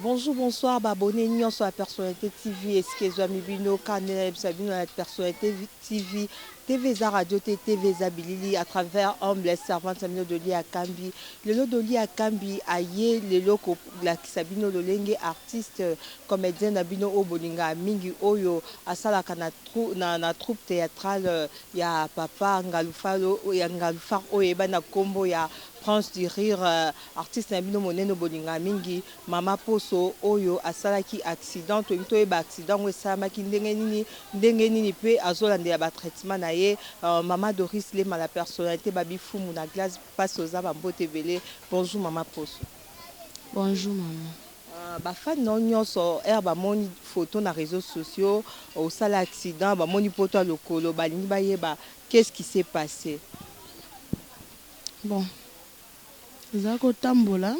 Bonjour, bonsoir, ba abonnés nyonso ya Personnalité TV, esika ezwami bino ka nde nayebisa bino na Personnalité TV, TV eza radio te, TV eza bilili à travers humble servante na bino Dolly Akambi. Lelo Dolly Akambi aye lelo kolakisa bino lolenge artiste comédien na bino oyo bolingaka mingi, oyo asalaka na troupe théâtrale ya papa Ngalufalo, ya Ngalufar, oyo eyebani na nkombo ya Prince du Rire, artiste na bino monene bolingaka mingi, Mama Poso, oyo asalaki accident. Tolingi toyeba accident yango esalamaki ndenge nini, ndenge nini mpe azolandela batraitement na ye. Mama Doris Lema, la personnalité, babi fumu na glace mpasi, oza bambote ebele. Bonjour Mama Poso. Bonjour mama. Bafani na yo nyonso, ere bamoni photo na réseaux sociaux osala accident, bamoni poto ya lokolo, balingi bayeba qu'est-ce qui s'est passé. Bon, ezala kotambola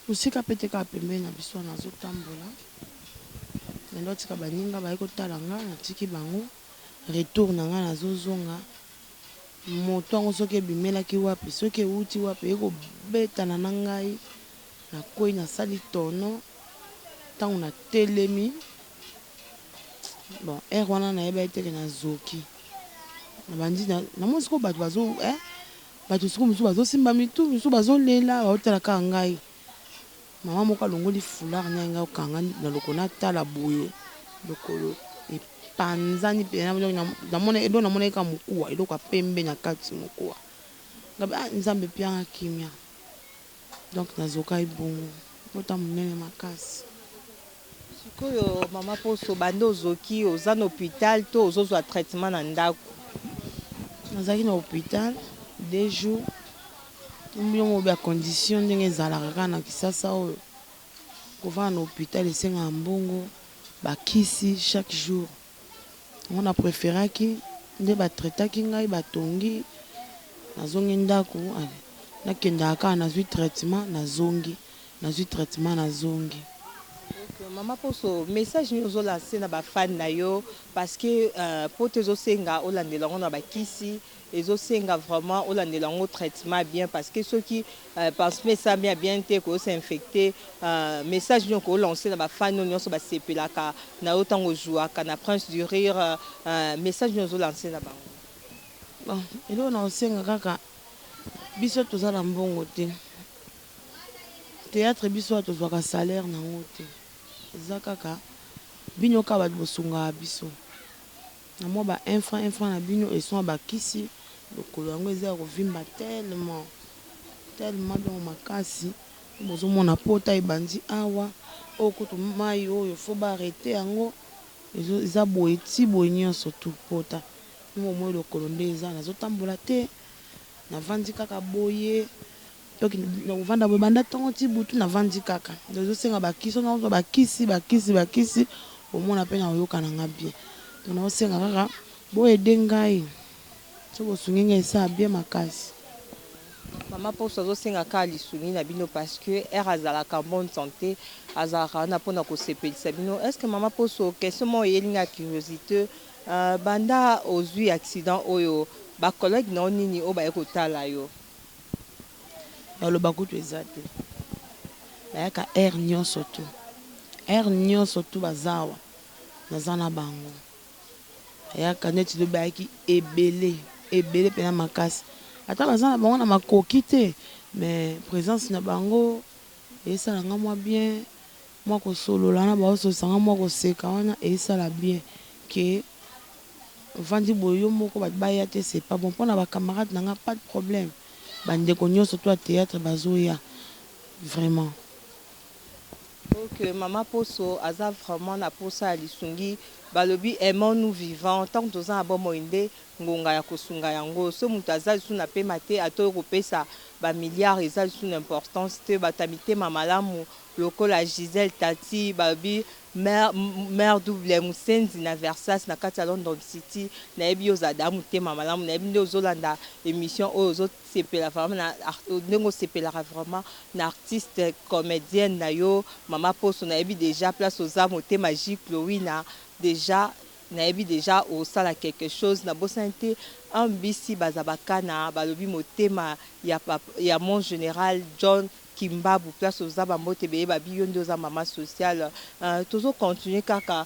mosika mpe te, kaka pembeni na biso wana. Nazotambola, nando atika baninga baye kotala nga, natiki bango, retour na nga, nazozonga, moto yango soki ebimelaki wapi, soki ewuti wapi, eye kobetana na ngai, nakwei, nasali tono. Ntango natelemi, bon, heure wana nayeba ete ke nazoki, nabandi namoni sikoyo bato bazo bato sikoyo mosusu bazosimba mitu, mosusu bazolela, baotala kaka ngai. Mama moko alongoli foulard na ye, ngai okanga na lokolo, natala boye, lokolo epanzani mpenza. Eloko namonaki kaka mokuwa, eloko ya pembe na kati, mokuwa. Ngabi: "Ah, Nzambe, epianga kimia." Donc nazokai bongo, pota monene makasi. Sikoyo Mama Poso, banda ozoki, oza na hôpital to ozozwa traitement na ndako? Nazalaki na hôpital 2 jours. Biloko ya condition ndenge ezalaka kaka na Kisasa oyo, kovanda na hôpital esengaka mbongo, bakisi chaque jour. Yango na préféraki nde batraitaki ngai, batongi, nazongi ndako. Nakendaka kaka, nazwi traitement, nazongi, nazwi traitement, nazongi. Ok, Mama Poso, message nini ozolancer na bafani na yo? Parce que po te ezosenga olandela yango na bakisi, ezosenga vraiment olandela yango traitement bien, parce que soki pansement esalami ya bien te, koyosa infecté. Message nini okolancer na bafani oyo nyonso basepelaka na yo ntango ozwaka na Prince du Rire? Message nini ozolancer na bango? Bon, eloko na kosenga kaka, biso toza na mbongo te. Théâtre, biso awa tozwaka salaire nango te. Eza kaka bino kaka bato bosungaka biso na mwa ba 1 franc, 1 franc na bino. Esonga bakisi, lokolo yango eza ya kovimba tellement, tellement, donc makasi. Bozomona pota ebandi awa. Oyo kutu mai oyo faut baarrêter yango, eza boye ti boye nyonso tu pota. Moi lokolo nde eza, nazotambola te, navandi kaka boye. Donc nakovanda boye banda ntongo ti butu, navandi kaka. Ezosenga bakisi, nazwa bakisi, bakisi, bakisi, omona mpe na koyoka na nga bien. Donc naosenga kaka boaider ngai. So bosungi ngai, esala bien makasi. Mama Poso azosenga kaka lisungi na bino, parce que ere azalaka bonne santé, azalaka wana mpona kosepelisa bino. Est ce que Mama Poso, question moko eyeli nga curiosité, banda ozwi accident oyo, bacollègue na yo nini oyo baye kotala yo? Baloba kutu eza te. Bayaka heure nyonso tu, heure nyonso tu baza awa, naza na bango. Bayaka neti lobi, bayaki ebele, ebele mpena makasi. Ata baza na bango na makoki te, mais présence na bango esala nga mwa bien, mwa kosolola na baosolisa nga, mwa koseka wana esala bien. Ke ovandi boye yo moko, bato baya te, c'est pas bon. Mpona bacamarade na nga, pas de problème. Bandeko nyonso to ya théâtre bazoya vraiment. Ok, Mama Poso aza vraiment na posa ya lisungi. Balobi aimons nous vivant, ntango toza na bomoi nde ngonga ya kosunga yango. So moto aza lisusu na pema te, ata oyo kopesa bamilliard eza lisusu na importance te. Bato ya mitema malamu lokola Gisèle Tati, balobi mare double mosenzi na Versace na kati ya London City, nayebi yo ozala daa motema malamu. Nayebi nde ozolanda émission oyo, ozosepela vraiment na ndenge osepelaka vraiment na artiste comédienne na yo Mama Poso. Nayebi déjà place oza, motema J Clowina déjà, nayebi déjà osala quelque chose. Nabosani te ambisi baza bakana, balobi motema ya mon général John. Kimbabu place oza ba mbote ebele babi yo nde oza mama sociale tozo continuer kaka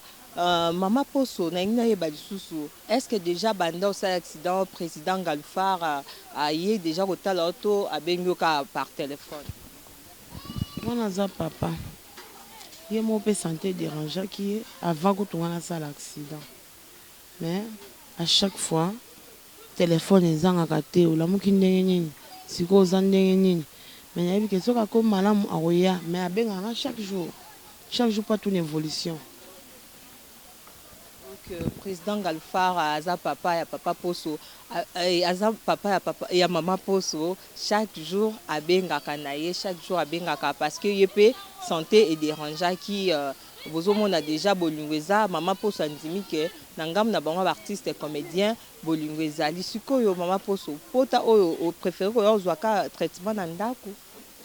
mama poso nalingi nayeba lisusu est ce que dejà banda osali accident president Ngalufar aye dejà kotala yo to abengi yo kaka par telephone? Wana aza papa ye moko pe sante e derangeaki ye avant kutu nga nasala accident mais à chaque fois Telephone ezangaka te olamuki ndenge nini sikoyo oza ndenge nini mais nayebi ke soki akomi malamu akoya mais abengaka nga chaque jour chaque jour po atuna evolution. Ok president Ngalufar aza papa ya papa poso aza papa ya papa ya maman poso chaque jour abengaka naye chaque jour abengaka parce que ye pe sante e derangeaki Bozo mona dejà bolingo eza maman poso andimi que na ngambu na bango ya ba artiste comedien bolingo ezali sikoyo maman poso pota oyo o prefere koya kozua ka traitement na ndaku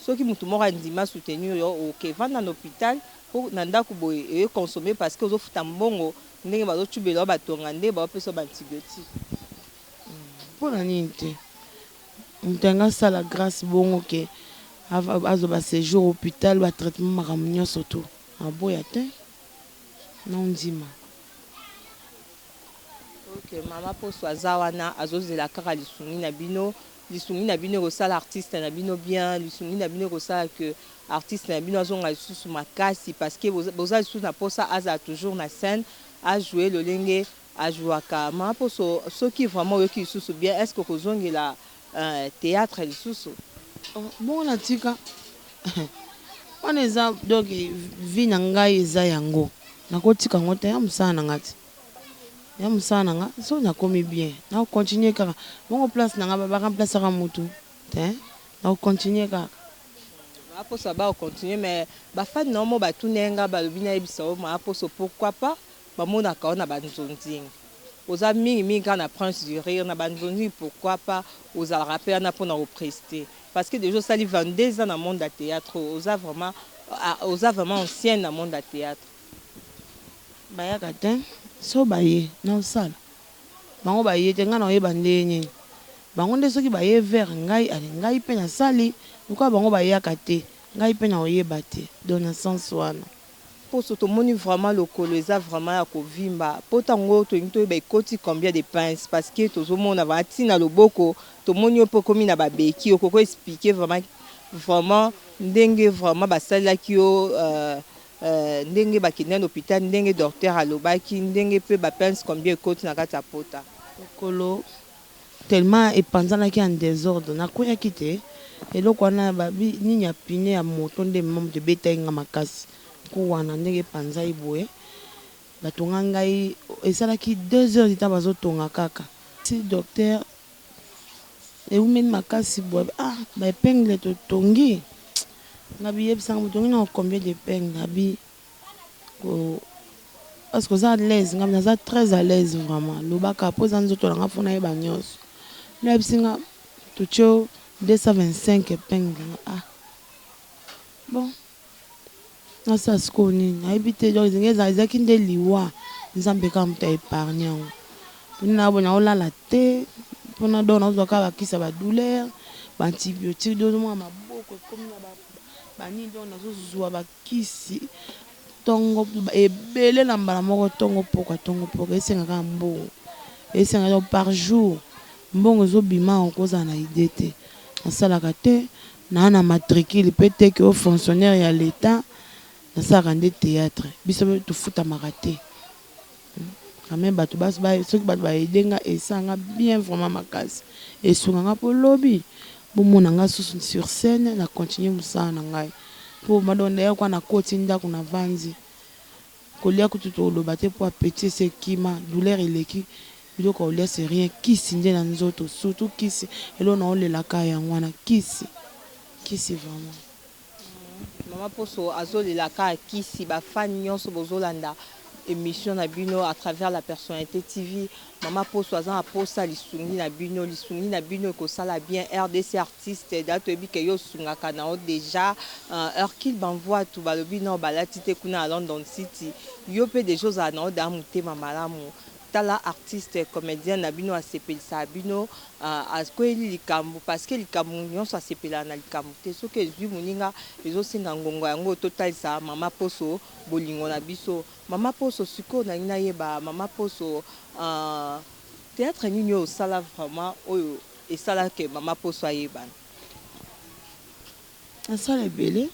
soki mutu moko andimi a soutenir yo oke vanda na hopital po na ndaku boye eye consommer parce que ozo futa mbongo ndenge bazo tubela yo ba tonga nde bao pesa yo ba antibiotique. Pona nini te mutu alingi asala grace bongo ke azwa ba sejour hopital ba traitement makambo nionso tout. Naboya te nao ndima. Ok mama poso aza wana azozela kaka lisungi na bino lisungi na bino ekosala artiste na bino bien lisungi na bino ekosala que artiste na bino azonga lisusu makasi parce que boza lisusu na posa azala toujours na scène a jouer lolenge a jouaka mama poso soki vraiment oyoki lisusu bien est ce que okozongela theatre lisusu? Oh bongo na tika wana eza donc vie na ngai eza yango nako tika yango te ya musala na nga te ya musala na nga soki na komi bien nako continuer kaka bongo place na nga ba remplacaka mutu te nako continuer kaka. Mama poso aba ko continuer mais ba fan na yo moko ba tuna ye nga balobi nayebisa yo mama poso pourquoi pas Bamonaka yo na ba nzonzing. Oza mingi mingi kaka na prince du rire na ba nzonzing pourquoi pas ozalaka pe wana pona ko prester parce que dejà osali 22 ans na monde ya theatre oyo oza vraiment oza vraiment ancienne na monde ya theatre. Bayaka te soki baye naosala bango baye te ngai nakoyeba ndenge nini bango nde soki baye vers ngai ale ngai pe nasali lokola bango bayaka te ngai pe nakoyeba te donc na sens wana. Poso tomoni vraiment lokolo eza vraiment ya kovimba pota ngo tolingi toyeba ekoti combien de pince parce que tozomona vraiment ti na loboko tomoni yo pe okomi na ba beki okoki ko expliquer vraiment vraiment ndenge vraiment basalelaki yo ndenge bakendaki na hopital ndenge docteur alobaki ndenge pe ba pince combien ekoti na kati ya pota. Lokolo Tellement epanzanaki en desordre nakweyaki te eloko wana ba nini ya pneu ya moto nde emema moto ebetaki nga makasi coup wana ndenge epanzaki boye batonga ngai esalaki deux heures du temps bazo tonga kaka ti docteur ewumeli makasi boye ah ba epingle totongi nga biyebisa nga botongi nao combien d'epingle abi Ko est-ce que oza à l'aise nga naza très à l'aise vraiment loba kaka po eza nzoto na nga faut nayeba nionso nde ayebisi nga totie yo 225 epingle nga ah bon nasala sikoyo nini nayebi te donc elingi ezala ezalaki nde liwa nzambe kaka moto a epargne yango po nde naboye naolala te pona donc nazwa kaka bakisi ya ba douleur ba antibiotique donc ozomona maboko ekomi na ba nini donc nazozwa ba Kisi tongo ebele na mbala moko tongo pokwa tongo pokwa esenga kaka mbongo esenga donc par jour mbongo ezo bima oko zala na idee te nasalaka te naa na matricule pe te que o fonctionnaire ya l'etat nasalaka nde theatre biso pe tofutamaka te Quand meme batu ba soki batu ba aider nga esala nga bien vraiment makasi esunga nga po lobi bomona nga susu sur scène na continuer musala na ngai po d'ailleurs kwa na koti ndaku na vandi kolia kutu toloba te po appetit esi ekima douleur eleki biloko ya kolia c'est rien kisi nde na nzoto surtout kisi eloko nao lela kaka yango wana kisi kisi vraiment. Maman poso azolela kaka kisi ba fan nionso bozolanda emission na bino à travers la personnalite TV maman poso aza na posa lisungi na bino lisungi na bino ekosala bien rdc artiste da toyebi ke yo osungaka na yo dejà Hercule Banvuatu balobi nao balati te kuna na London city yo pe dejà ozala na yo da mutema malamu. Tala artiste comedien na bino asepelisaka bino akweyeli likambo parce que likambo nyonso asepelaka na likambo te soki ezwi moninga ezosenga ngonga yango totalisa mama Poso bolingo na biso. Mama Poso sikoyo nalingi nayeba mama Poso theatre nini oyo osala vraiment oyo esala que mama Poso ayebana? Nasala ebele,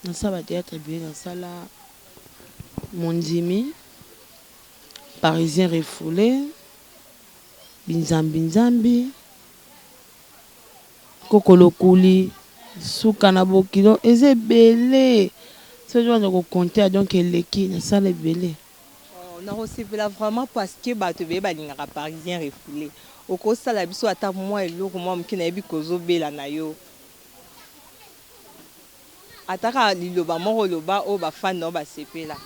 nasala ba theatre ebele, nasala Mondimi, Parisien refoule, Binzambi nzambi, Koko lokuli, Suka na bokilo, eza ebele soki obanda ko compter donc eleki, nasala ebele. Oh, nakosepela vraiment parce que bato ebele balingaka Parisien refoule. Okosala biso ata mwa eloko mwa moke, nayebi kozobela na yo. Ata kaka liloba moko oloba oyo ba fan na yo basepela.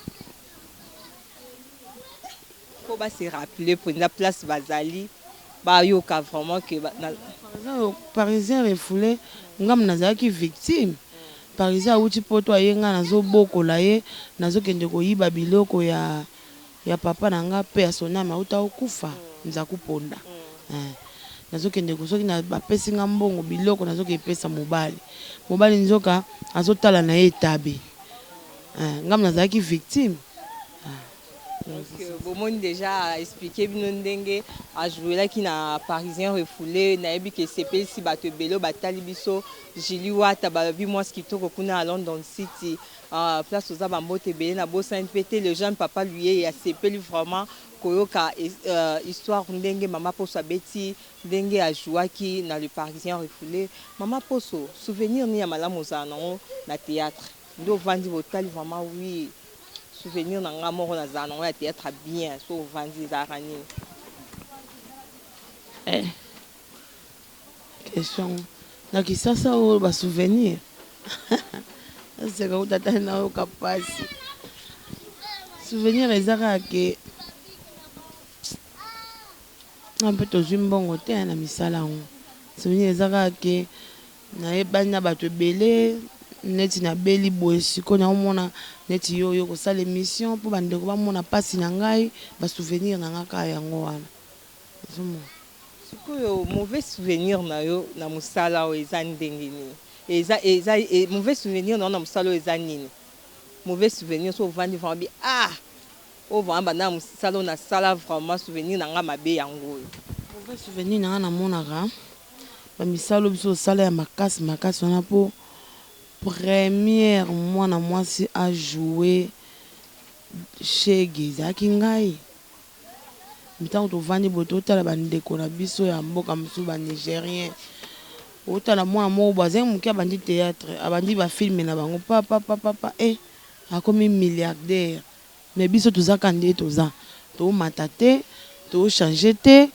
Po ba se rappeler penza place bazali, bayoka vraiment que na. Parisien refoule, nga nazalaki victime. Parisien awuti poto aye nga nazobokola ye, nazokende koyiba biloko ya ya papa na nga pe ya son ame awuta kokufa nzaku ponda. Nazokende soki bapesi nga mbongo biloko nazokende pesa mobali. Mobali nzoka azotala na ye etabe. Nga nazalaki victime. Donc bomoni dejà a expliquer bino ndenge a jouelaki na Parisien refoule, nayebi ke esepelisi bato ebele oyo batali biso. Julie Wata balobi mwasi kitoko kuna na London City, place oza ba mbote ebele nabosani pe te le jeune papa Luyeye asepeli vraiment koyoka histoire ndenge mama Poso abeti ndenge a jouaki na le Parisien refoule. Mama Poso, souvenir nini ya malamu ozala nango na theatre? Nde ovandi botali vraiment oui souvenir na nga moko nazala nango ya theatre bien so ovandi ezalaka nini? Eh question na kisasa oyo ba souvenir naseka kuta ata nayoka pasi souvenir eza kaka ke nga mpe tozwi mbongo te na misala yango souvenir eza kaka ke nayebani na bato ebele neti nabeli boye sikoyo naomona neti yo oyo kosala émission mpo bandeko bamona mpasi na ngai ba souvenir na nga kaka yango wana ozomona. Sikoyo mauvais souvenir na yo na mosala oyo eza ndenge nini? Eza eza mauvais souvenir na yo na mosala oyo eza nini? Mauvais souvenir so ovandi vraiment bi ah oyo vraiment banda na mosala oyo nasala vraiment souvenir na nga mabe yango oyo. Mauvais souvenir na nga namonaka bamisala oyo biso osala ya makasi makasi wana mpo première mwana mwasi ajoue shege ezalaki ngai. Ntango tovandi boye totala bandeko na biso ya mboka mosusu ba nigérien, otala mwana moko boye azangi moke abandi théâtre, abandi ba film na bango papa papa pa e akomi milliardaire. Mais biso toza kaka nde toza, tomata te, tochange te,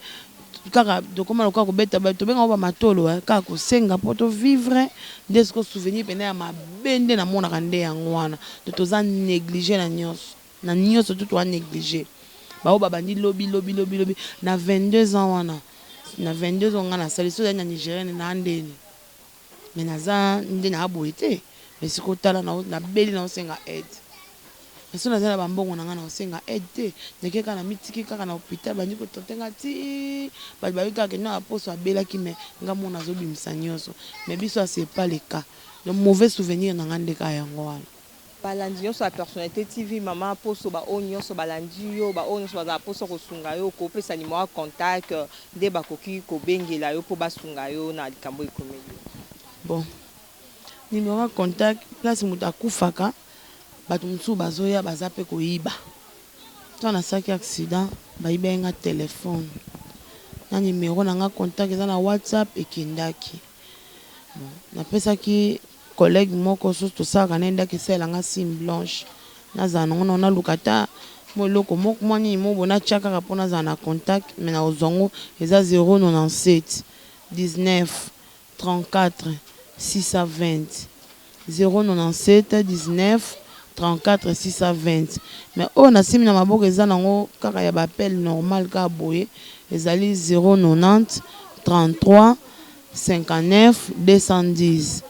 kaka tokóma lokola kobeta tobenga ngo bamatolo, kaka kosenga mpo tovivre. Nde siko souvenir mpena ya mabe nde namonaka nde yango wana. To toza négligé na nyonso, na nyonso tu toa négligé. Bao babandi lobi lobi lobi lobi na 22 ans wana, na 22 ans nga nasali so ozali na nigérienne na ndeni mais naza nde na boye te. Mais sikoyo tala nabeli na osenga aide, mais so naza na bambongo na nga na osenga aide te. Nake kaka na mitiki kaka na hôpital, bandi kotraite nga ti bato bayoki kaka kende na poso abelaki, mais nga mona azobimisa nyonso, mais biso c'est pas le cas. Donc mauvais souvenir na nga nde kaka yango wana. Balandi nyonso ya Personnalité TV, mama Poso, baoyo nyonso balandi yo, baoyo nyonso bazala poso kosunga yo, kopesa numéro ya contact nde bakoki kobengela yo mpo basunga yo na likambo ekomeli yo. Bon, numéro ya contact, place moto akufaka, bato mosusu bazoya baza mpe koyiba. Ntango nasalaki accident, bayibaki nga telefone na numéro na nga contact eza na WhatsApp ekendaki. Bon, napesaki collègue moko soki tosalaka na ye ndako esalelanga sim blanche, nazala nango nao naluka ata mwa eloko moko mwa nini moko boye natya kaka mpo nazala na contact. Mais na kozwa yango eza 097 19 34 620, 097 19 34 620. Mais oyo nasimi na maboko eza nango kaka ya baappel normal kaka boye, ezali 090 33 59 210,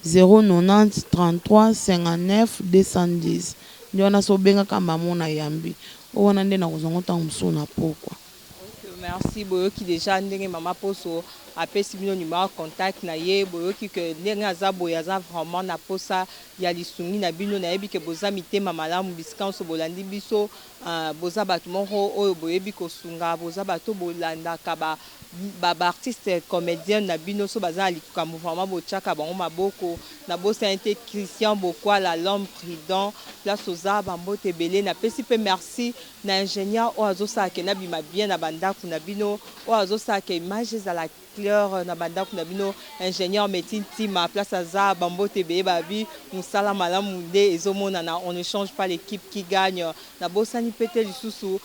090 33 59 210. Nde wana so obengaka mamo na yambi. Oyo wana nde nakozwa yango ntango mosusu na pokwa. Ok merci boyoki dejà ndenge mama poso apesi bino numero ya contact na ye boyoki que ndenge aza boye aza vraiment na posa ya lisungi na bino nayebi que boza mitema malamu bisika nionso bolandi biso boza batu moko oyo boyebi kosunga boza batu bolandaka ba ba artiste comedienne na bino so baza na likambo vraiment botiaka bango maboko nabosani te Christian Bokwala l'homme prudent place oza ba mbote ebele napesi pe merci na ingenieur oyo azosala ke nabima bien na ba ndaku na bino oyo azosala ke image ezala claire na ba ndaku na bino ingenieur Meti Ntima place aza ba mbote ebele babi musala malamu nde ezomonana on ne change pas l'equipe qui gagne nabosani pe te lisusu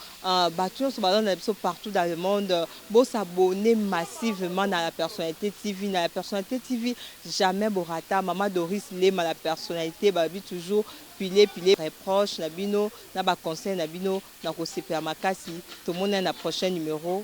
batu nionso balanda biso partout dans le monde bo s'abonner massivement na la personnalite TV na la personnalite TV jamais bo rata maman Doris Lema la personnalite balobi toujours pile pile reproche na bino na ba conseil na bino nakosepela makasi tomonani na prochain numero.